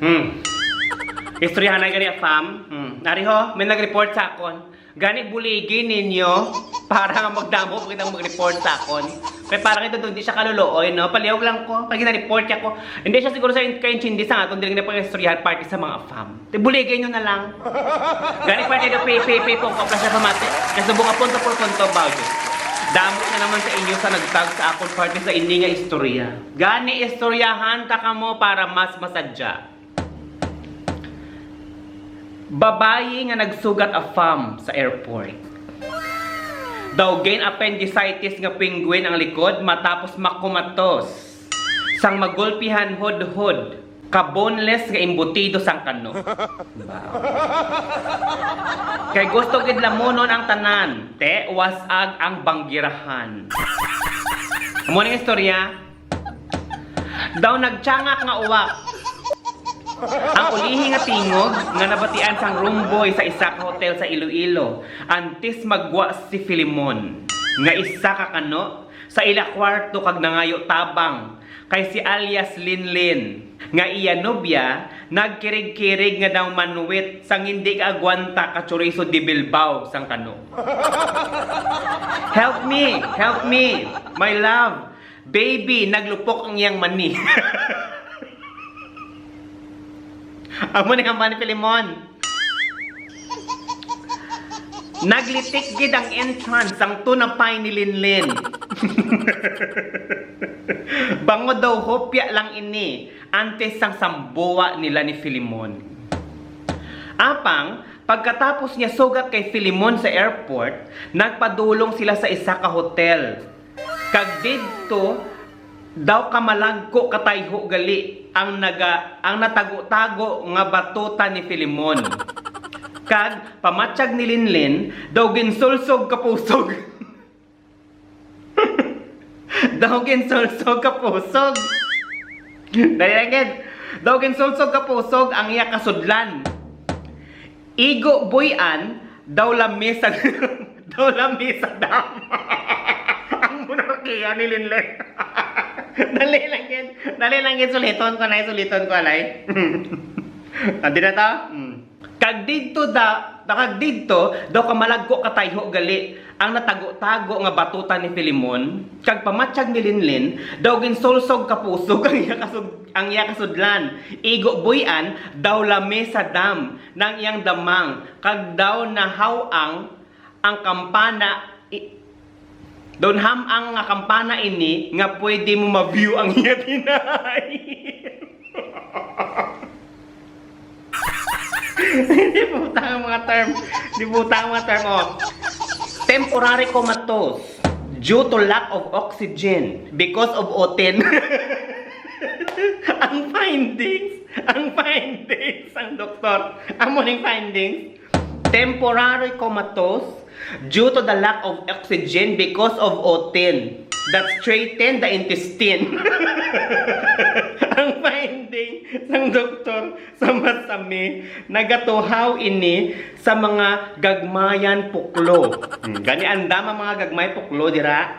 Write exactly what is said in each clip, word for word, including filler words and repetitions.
Hmm. Istoryahanay gani, fam. Hmm. Ari ho, may nag-report sa akon. Gani, buligi ninyo para nga magdamo pa kitang mag-report sa akon. Kay parang ito doon, di siya kaluluoy, no? Palihog lang ko. Pag gina-report niya ko, hindi siya siguro sa in-, kaintindi sa aton, dili na pag-istoryahan parte sa mga fam. Te, buligi nyo na lang. Gani, parte do, pay, pay, pay, pungko, plus sa pamati. Kasubong nga punto por punto, Bawjo. Damo na naman sa inyo sa nagtag sa akon parte sa ini nga istorya. Gani, istoryahan ta kamo para mas masadya. Babayi nga nagsugat a fam sa airport. Daw gain appendicitis nga penguin ang likod matapos makumatos sang magulpihan hudhod ka boneless nga embutido sang kano. Wow. Kay gusto gid lamunon ang tanan, te, was-ag ang banggirahan. Amo ning istorya. Daw nagtiangak nga uwak ang ulihi nga tingog nga nabatian sang room boy sa isa ka hotel sa Iloilo antes maggwa si Filemon nga isa ka kano sa ila kwarto kag nangayo tabang kay si alias Linlin nga iya nobya nagkirig-kirig nga daw manwit sang hindi kaagwanta ka chorizo de Bilbao sang kano. "Help me! Help me! My love! Baby, naglupok ang iyang mani." Amo ni ang mani, Filemon. Naglitik gid ang entrance sang tuna pie ni Linlin. Bangod daw hopya lang ini antes sang sambuwa nila ni Filemon. Apang, pagkatapos niya sugat kay Filemon sa airport, nagpadulong sila sa isa ka hotel. Kag didto daw kamalagko katayho gali ang naga-, ang natago-tago nga batuta ni Filemon. Kag pamatyag ni Linlin, daw ginsulsog kapusog. Daw ginsulsog kapusog. Dali lang gid. Daw ginsulsog kapusog ang iya kasudlan. Igo buy-an, daw lamesa, daw lamesa dam. Ang monarkiya ni Linlin. Dali lang gid. Dali lang gid, suliton ko, nay, suliton ko, alay. Andi na to? Hmm. Kag didto da, kag didto daw kamalagko katayho gali ang natago-tago nga batuta ni Filemon, kag pamatyag ni Linlin, daw ginsulsog kapusog ang iya kasud-, ang iya kasudlan. Igo buy-an, daw lamesa dam nang iyang damang, kag daw nahaw-ang ang kampana, i-, daw nahaw-ang nga kampana ini nga pwede mo ma-view ang iya tinay. Di butang ang mga term. Di butang ang mga term, oh. Temporary comatose due to lack of oxygen because of oten. Ang findings, ang findings, ang doktor. Amo ning findings. Temporary comatose due to the lack of oxygen because of oten that straighten the intestine. Ang finding sang doktor sa Masami, nagatuhaw ini sa mga gagmayan puklo. Hmm, gani andam ang mga gagmay puklo dira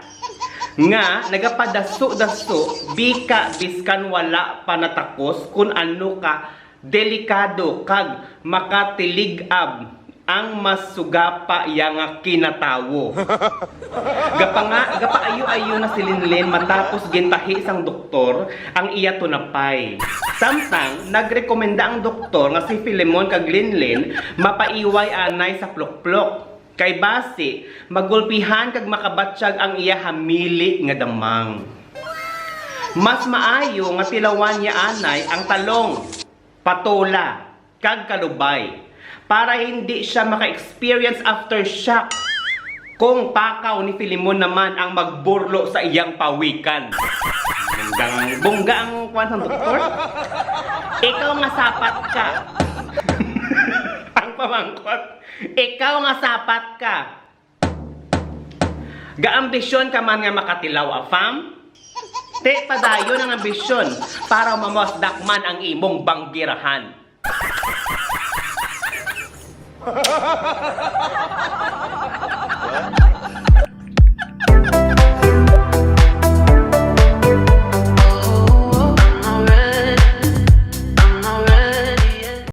nga nagapadaso-daso bika biskan wala pa natakos kun ano ka delikado kag makatilig-ab ang mas sugapa iya nga kinatawo. Gapanga-, gapaayo-ayo na si Linlin matapos gintahi sang doktor ang iya tunapay. Samtang nagrekomenda ang doktor nga si Filemon kag Linlin mapaiway anay sa plukplok, kay basi magulpihan kag makabatyag ang iya hamili nga damang. Mas maayo nga tilawan niya anay ang talong, patola, kag kalubay para hindi siya maka-experience aftershock kung pakaw ni Filemon naman ang magburlo sa iyang pawikan. Bongga ang, bongga ang kwan sang doktor. Ikaw nga sapat ka. Ang pamangkot, ikaw nga sapat ka. Gaambisyon ka man nga makatilaw, afam? Ti padayon ang ambisyon para mamasdak man ang imong banggirahan.